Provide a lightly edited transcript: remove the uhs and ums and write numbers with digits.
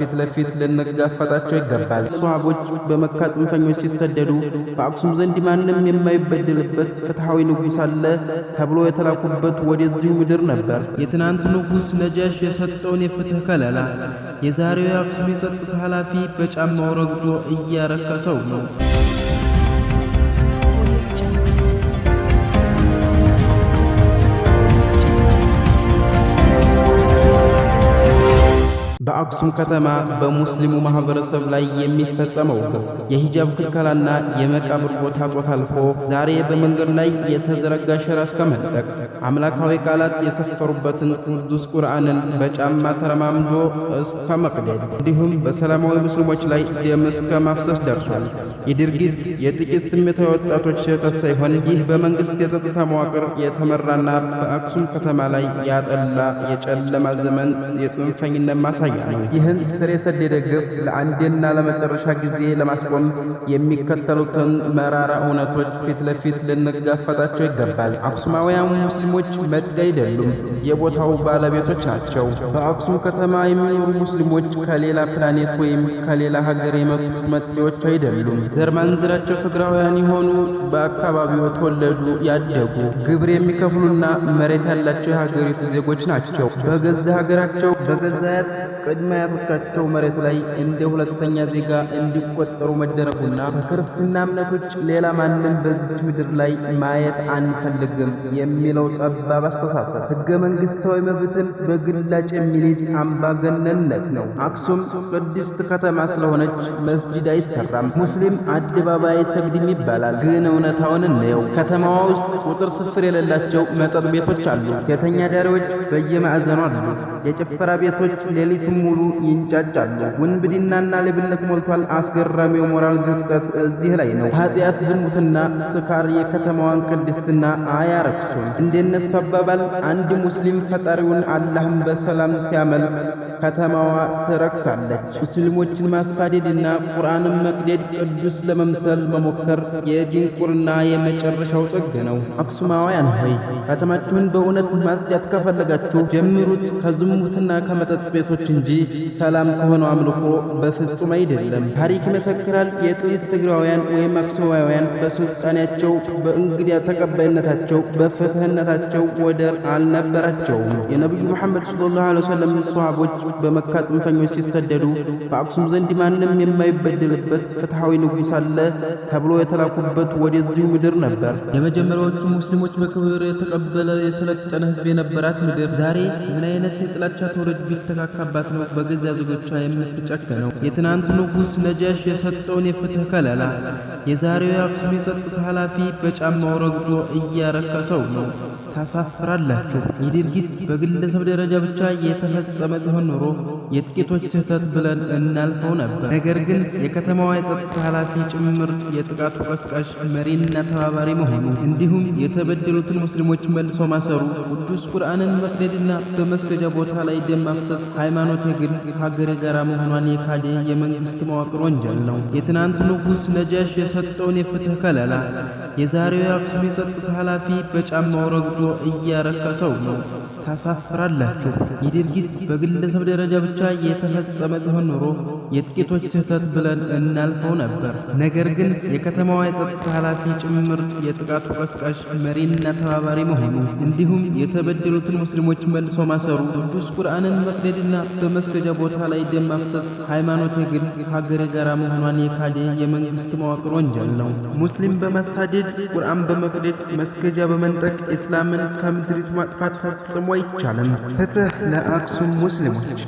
ፊት ለፊት ልንጋፈጣቸው ይገባል። ሶሃቦች በመካ ጽንፈኞች ሲሰደዱ በአክሱም ዘንድ ማንም የማይበደልበት ፍትሐዊ ንጉሥ አለ ተብሎ የተላኩበት ወደዚሁ ምድር ነበር። የትናንቱ ንጉሥ ነጃሽ የሰጠውን የፍትህ ከለላ የዛሬው የአክሱም የጸጥታ ኃላፊ በጫማው ረግጦ እያረከሰው ነው። በአክሱም ከተማ በሙስሊሙ ማህበረሰብ ላይ የሚፈጸመው ግፍ፣ የሂጃብ ክልከላና የመቃብር ቦታ ጦት አልፎ ዛሬ በመንገድ ላይ የተዘረጋ ሸራ እስከ መንጠቅ፣ አምላካዊ ቃላት የሰፈሩበትን ቅዱስ ቁርአንን በጫማ ተረማምዶ እስከ መቅደድ፣ እንዲሁም በሰላማዊ ሙስሊሞች ላይ ደም እስከ ማፍሰስ ደርሷል። ይህ ድርጊት የጥቂት ስሜታዊ ወጣቶች ስህተት ሳይሆን ይህ በመንግስት የጸጥታ መዋቅር የተመራና በአክሱም ከተማ ላይ ያጠላ የጨለማ ዘመን የጽንፈኝነት ማሳያ ነው። ይህን ስር የሰደደ ግፍ ለአንዴና ለመጨረሻ ጊዜ ለማስቆም የሚከተሉትን መራራ እውነቶች ፊት ለፊት ልንጋፈጣቸው ይገባል። አክሱማውያን ሙስሊሞች መጤ አይደሉም፣ የቦታው ባለቤቶች ናቸው። በአክሱም ከተማ የሚኖሩ ሙስሊሞች ከሌላ ፕላኔት ወይም ከሌላ ሀገር የመጡ መጤዎች አይደሉም። ዘር ማንዘራቸው ትግራውያን የሆኑ፣ በአካባቢው የተወለዱ፣ ያደጉ፣ ግብር የሚከፍሉና መሬት ያላቸው የሀገሪቱ ዜጎች ናቸው። በገዛ ሀገራቸው በገዛ አያት ቅድመ አያቶቻቸው መሬት ላይ እንደ ሁለተኛ ዜጋ እንዲቆጠሩ መደረጉና ከክርስትና እምነቶች ሌላ ማንም በዚች ምድር ላይ ማየት አንፈልግም የሚለው ጠባብ አስተሳሰብ ሕገ መንግሥታዊ መብትን በግላጭ የሚንድ አምባገነንነት ነው። አክሱም ቅድስት ከተማ ስለሆነች መስጂድ አይሰራም፣ ሙስሊም አደባባይ አይሰግድም ይባላል። ግን እውነታውን እንየው። ከተማዋ ውስጥ ቁጥር ስፍር የሌላቸው መጠጥ ቤቶች አሉ። ሴተኛ አዳሪዎች በየማዕዘኑ አሉ። የጭፈራ ቤቶች ሌሊቱን ሙሉ ይንጫጫሉ። ውንብድናና ሌብነት ሞልቷል። አስገራሚው ሞራል ዝቅጠት እዚህ ላይ ነው። ኃጢአት፣ ዝሙትና ስካር የከተማዋን ቅድስትና አያረክሱም። እንደነሱ አባባል አንድ ሙስሊም ፈጣሪውን አላህን በሰላም ሲያመልክ ከተማዋ ትረክሳለች። ሙስሊሞችን ማሳደድና ቁርአንን መቅደድ ቅዱስ ለመምሰል መሞከር የድንቁርና የመጨረሻው ጥግ ነው። አክሱማውያን ሆይ፣ ከተማችሁን በእውነት ማጽዳት ከፈለጋችሁ ጀምሩት ከዝሙትና ከመጠጥ ቤቶች እንጂ ሰላም ከሆነው አምልኮ በፍጹም አይደለም። ታሪክ ይመሰክራል። የጥንት ትግራውያን ወይም አክሱማውያን በስልጣኔያቸው፣ በእንግዳ ተቀባይነታቸው፣ በፍትህነታቸው ወደር አልነበራቸውም። የነቢዩ መሐመድ ሰለላሁ ዐለይሂ ወሰለም ሰሃቦች በመካ ጽንፈኞች ሲሰደዱ በአክሱም ዘንድ ማንም የማይበደልበት ፍትሐዊ ንጉሥ አለ ተብሎ የተላኩበት ወደዚሁ ምድር ነበር። የመጀመሪያዎቹ ሙስሊሞች በክብር የተቀበለ የሰለጠነ ሕዝብ የነበራት ምድር ዛሬ ምን አይነት የጥላቻ ትውልድ ቢተካካባት ነው በገዛ ዜጎቿ የምትጨክነው? የትናንቱ ንጉሥ ነጃሽ የሰጠውን የፍትህ ከለላ የዛሬው የአክሱም የጸጥታ ኃላፊ በጫማው ረግጦ እያረከሰው ነው። ታሳፍራላችሁ። ይህ ድርጊት በግለሰብ ደረጃ ብቻ የተፈጸመ ቢሆን ኖሮ የጥቂቶች ስህተት ብለን እናልፈው ነበር። ነገር ግን የከተማዋ የጸጥታ ኃላፊ ጭምር የጥቃቱ ቀስቃሽ መሪና ተባባሪ መሆኑ፣ እንዲሁም የተበደሉትን ሙስሊሞች መልሶ ማሰሩ፣ ቅዱስ ቁርአንን መቅደድና በመስገጃ ቦታ ላይ ደም ማፍሰስ ሃይማኖት የግል ሀገር የጋራ መሆኗን የካደ የመንግስት መዋቅር ወንጀል ነው። የትናንቱ ንጉሥ ነጃሽ የሰጠውን የፍትህ ከለላ የዛሬው የአክሱም የጸጥታ ኃላፊ በጫማው ረግጦ እያረከሰው ነው። ታሳፍራላችሁ። ይህ ድርጊት በግለሰብ ደረጃ ብቻ የተፈጸመ ቢሆን ኖሮ የጥቂቶች ስህተት ብለን እናልፈው ነበር። ነገር ግን የከተማዋ የጸጥታ ኃላፊ ጭምር የጥቃቱ ቀስቃሽ መሪና ተባባሪ መሆኑ፣ እንዲሁም የተበደሉትን ሙስሊሞች መልሶ ማሰሩ፣ ቅዱስ ቁርአንን መቅደድና በመስገጃ ቦታ ላይ ደም ማፍሰስ ሃይማኖት የግል ሀገር የጋራ መሆኗን የካደ የመንግስት መዋቅር ወንጀል ነው። ሙስሊም በማሳደድ፣ ቁርአን በመቅደድ፣ መስገጃ በመንጠቅ እስላምን ከምድሪቱ ማጥፋት ፈጽሞ አይቻልም። ፍትህ ለአክሱም ሙስሊሞች።